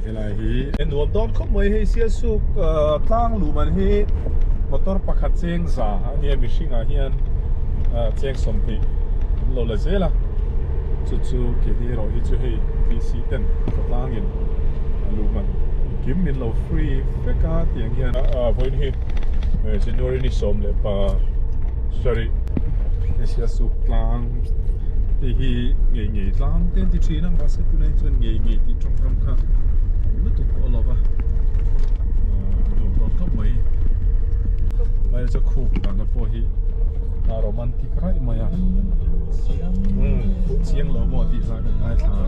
Helai hi e nuam dawn khawp mai hei Sialsuk tlang luh man hi motor pakhat cheng za a nia mihringah hian cheng 20 an lo la zel a chu chu keini erawh hi chu hei DC ten khawtlangin a luh man kim min lo free vek a tiang hian vawiin hi January ni 14 Sialsuk tlang hei hi ngei ngei tlang te an ti thin a mahse tunah hi chuan ngei ngei tih tawngkam kha tam lutuk pawh a lo va a nuam dawn khawp mai lai chu khuk dahna pawh hi a romantic raih mai a umm fuh chiang lo maw tih zah kan ngaithla a.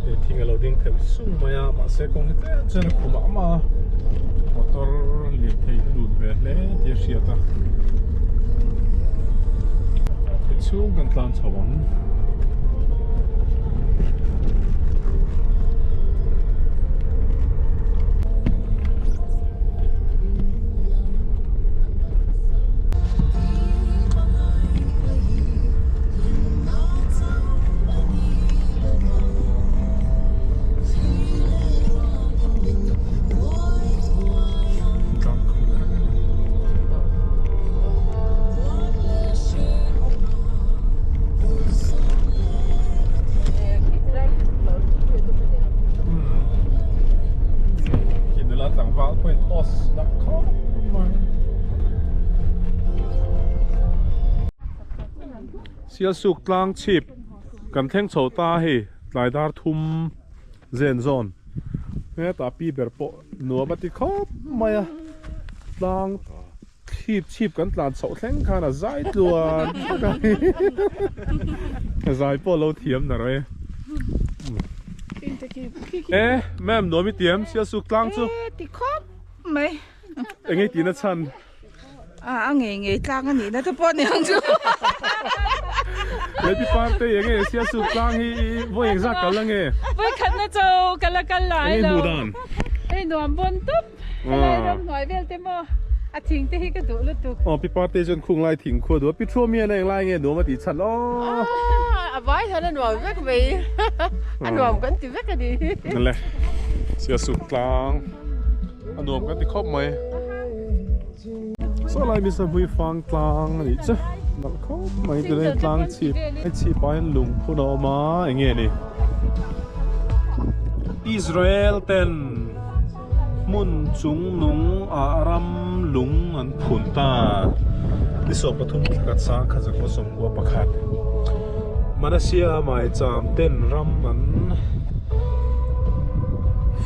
Hei thing a lo ding theuh sung mai a mahse kawng hi tlem chuan a khum ah mah a motor lirthei a lut ve hle tih a hriat a tichhung kan tlan chho ang. Nula tlangval pawhin toss dah khawp mai. Sialsuk tlang chhip kan thleng chho ta a hei tlai dar thum zen zawn hetah pi ber pawh nuam a ti khawp mai a tlang chhip chhip kan tlan chhoh thleng khan a zai tluan thak a a zai pawh a lo thiam na rawh e e ma'am nuam i tiam Sialsuk tlang chu ti khawp mai eng ei tihna chhan. A a ngei ngei tlang a nihna te pawh a ni ang chu. Lady Parte eng nge Sialsuk tlang hi vawi engzat kal la nge? Vawi khatna cho ka la kal lai lo. Eng nge hmuh dan? Hei nuam bawn tup. Helai ram hnuai vel te maw a thing te hi ka duh lutuk. Aw Pi Parte chuan khung lai thing khua duh a. Pi Thuami hian eng lai nge nuam a tih chhan aw. A vai hian a nuam vek mai. A nuam kan ti vek a ni. Le Sialsuk tlang a nuam kan ti khawp mai. Saw lai misa hmui fang tlang a nih chu nalh khawp mai tunah hian tlang chhip hei chhip ah hian lungphun a awm a eng nge ni Israel ten hmun chung nung ah ram lung an phun ta ni 13 thla sang khat zakua 91 Manasya maicham ten ram an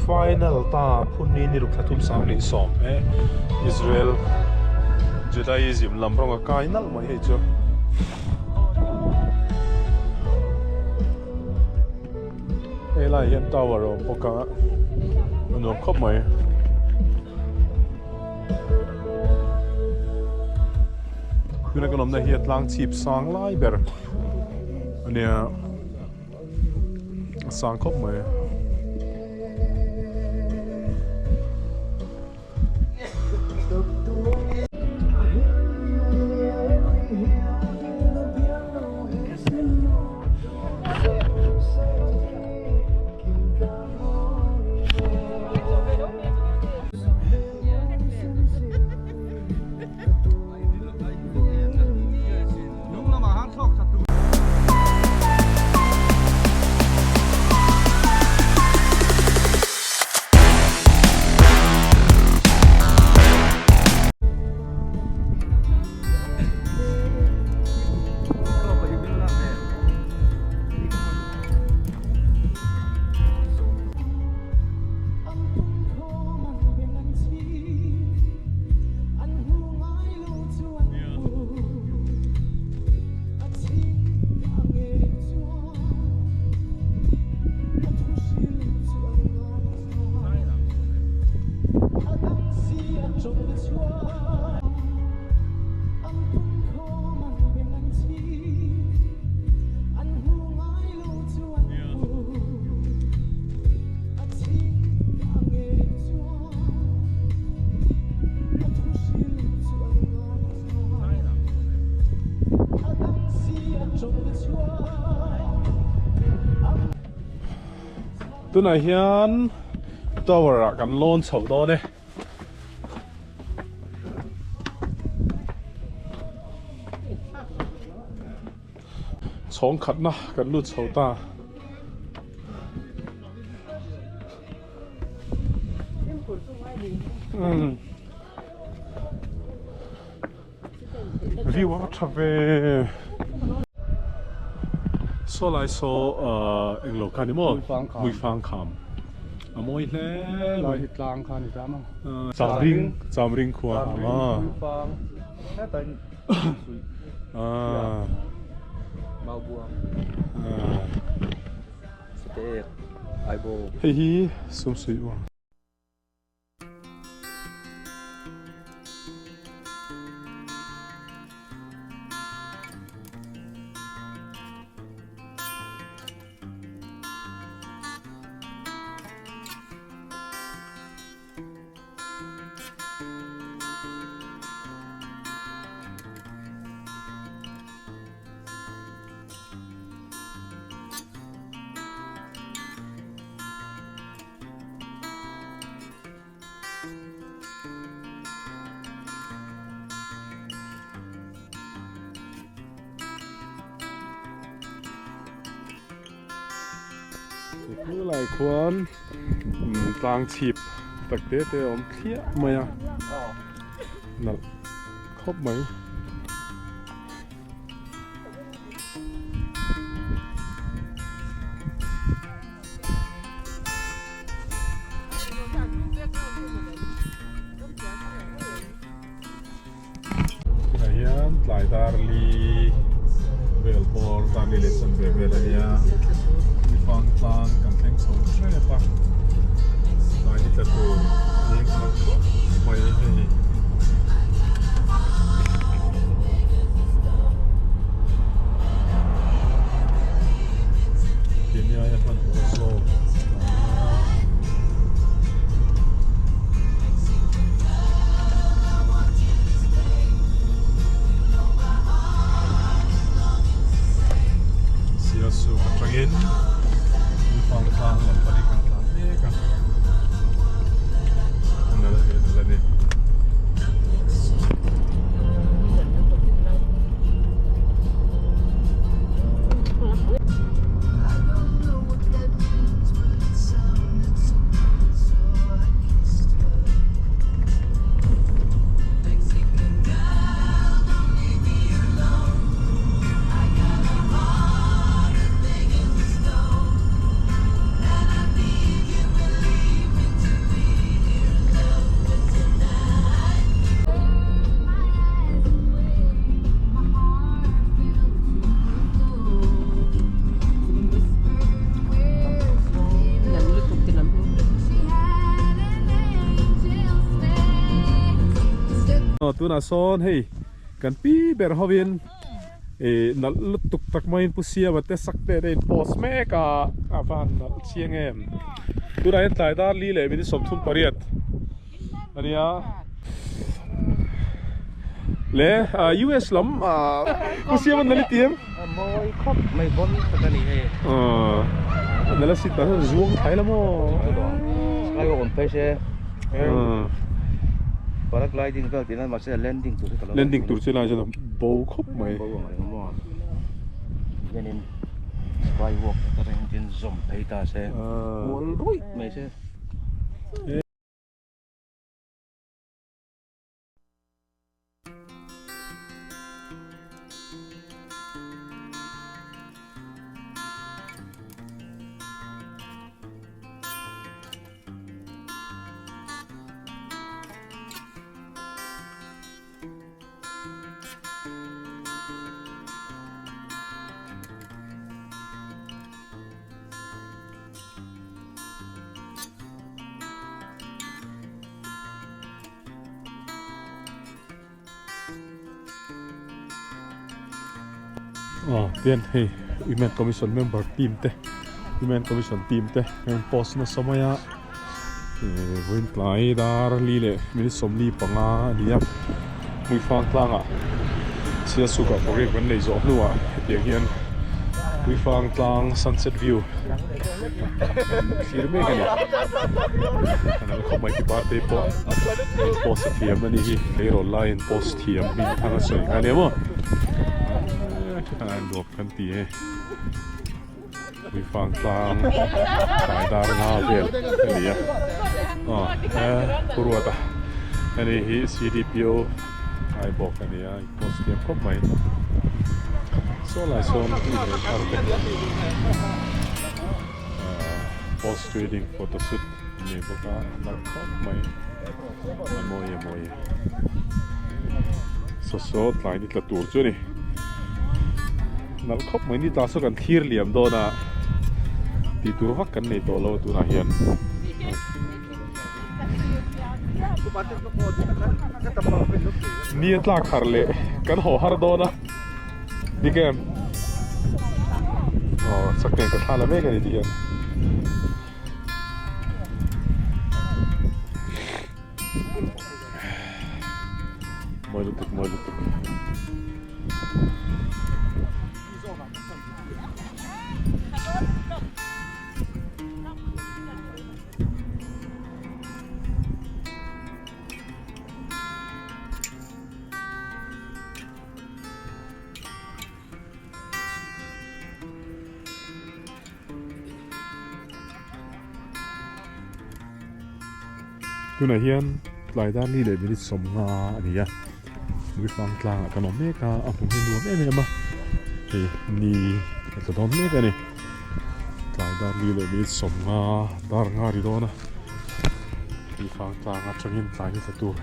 final ta. Hun ni ni ruk thla thum sang leh sawm e Israel Judaism lam rawng a kai nalh mai hei chu. Hei lai hian tower a awm bawk a a nuam khawp mai. Tuna kan awmna hi a tlang chhip sang lai ber a nia. A sang khawp mai. Tunah hian tower ah kan lawn chho dawn e. Chhawng khatna kan lut chho ta. View a va tha ve. Saw lai saw englo kha ni maw? Hmuifang kham. A mawi hle mai. Hi tlang kha ni ta maw? Chamring, Chamring khua. Chamring, Hmuifang. Heta in suih. Maubuang. Sate ek, Aibo. Hei hi sumsuih uang. Helai khuan tlang chhip tak te te a awm thliah mai a nalh khawp mai. Tunah hian tlai dar li vel bawr dar li leh chanve vel a nia mifang tlang kan thleng chho hrep a tlai ni tla tur eng khat khawp mai hei. Kenya a hmanhmawh zawk Sialsuk atangin Lufang tlang lam panin kan tlan mek a nal a ni nal a ni. Tunah sawn hei kan pi ber hovin ih nalh lutuk tak maiin pu Siama te sak te te in post mek a a van nalh chiang em tunah hian tlai dar li leh minute 38 a nia le US lam pu Siama nalh i ti em? A mawi khawp mai bawn tak a ni hei. Aw nala sit dan hian zuang thai la maw? Sky awm phei se. Paragliding vel tih nan mahse landing tur hi ka lo Landing tur chu lai chuan a bo khawp mai. Bo ang reng maw? Hianin skywalk atangin tin zawm phei ta se. Kual ruih mai se. Aw tian hei women commission member team te women commission team te heng post nasa mai a ih vawiin tlai dar li leh minute 45 a ni a hmuifang tlangah. Sialsukah program kan nei zawh hnuah hetiang hian Puifang tlang sunset view thlir mek a ni. A nalh khawp mai ti parte pawh in post a thiam a nih hi tleirawl laiin post thiam hming thang a sawi kha nia maw a nuam kan ti e Puifang tlang tlai dar nga vel a ni a aw he ruat a hei hi C_D_P_O ai bawk a ni a. Post thiam khawp mai. Saw lai sawn inneih thar te post wedding photo shoot an nei bawk a a nalh khawp mai a mawi a mawi saw saw tlai ni tla tur chu a ni nalh khawp mai ni tla saw kan thlir liam dawn a tih tur vak kan nei tawh lo tunah hian. Ni a tlak har leh kan haw har dawn a dik em aw chak nen ka thla la mek a ni tih hian mawi lutuk mawi lutuk. Tunah hian tlai dar ni leh minute sawmnga a ni a Muifang tlangah kan awm mek a a hmun hi nuam em em a hei ni a tla dawn mek a ni. Tlai dar li leh minute sawmnga dar nga ri dawn a tui fang tlang atangin tlai ni tla tur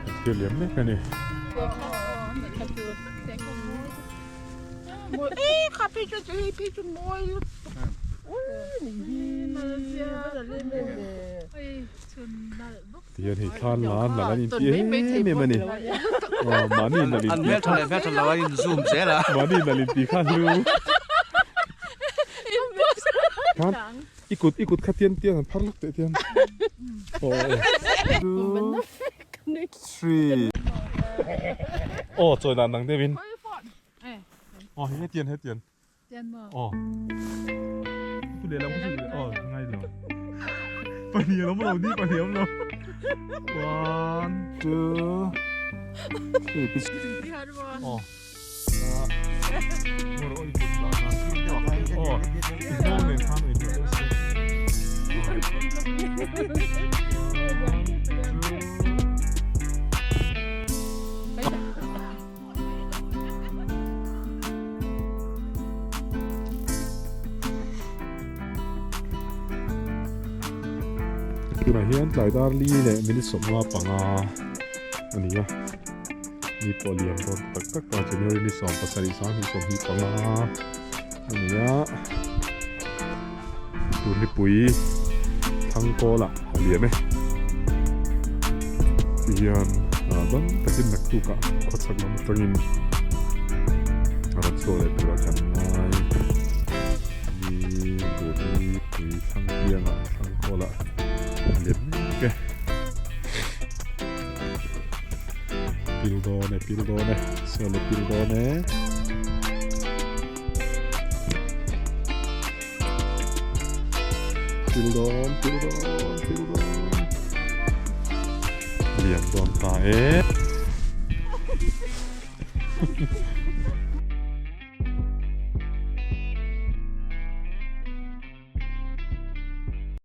an thlir liam mek a ni. Tihian hei thlan la nalh an inti em em a ni. Aw mahni nalh inti. An hmeltha leh hmeltha lo a in zoom zel a. Mahni nalh inti kha hlu. Khan i kut i kut kha tian tian an phar lawk teh tian. Aw two three. Aw chawi dan dang deuhin. Aw hetian hetian. Aw tu lehlam chu aw ngai lo pahnih a awm lo ni pahnih a awm lo one two three aw aw i nghawng nen khan in hmuh deuh se one two Tunah hian tlai dar li leh minute sawmnga panga a ni a ni pawh liam dawn tak tak a January ni sawm pasarih sanghnih sawmhnih panga a ni a tun nipui thangkawl ah a liam e tihian dam takin naktuk ah khawchhak lam atangin a rawn chhuak leh turah kan ngai ni tur nipui thlang piang ah thangkawl ah a liam mek e pil dawn e pil dawn e saw le pil dawn e. Pil dawn, pil dawn, pil dawn. Lian dawn ta e.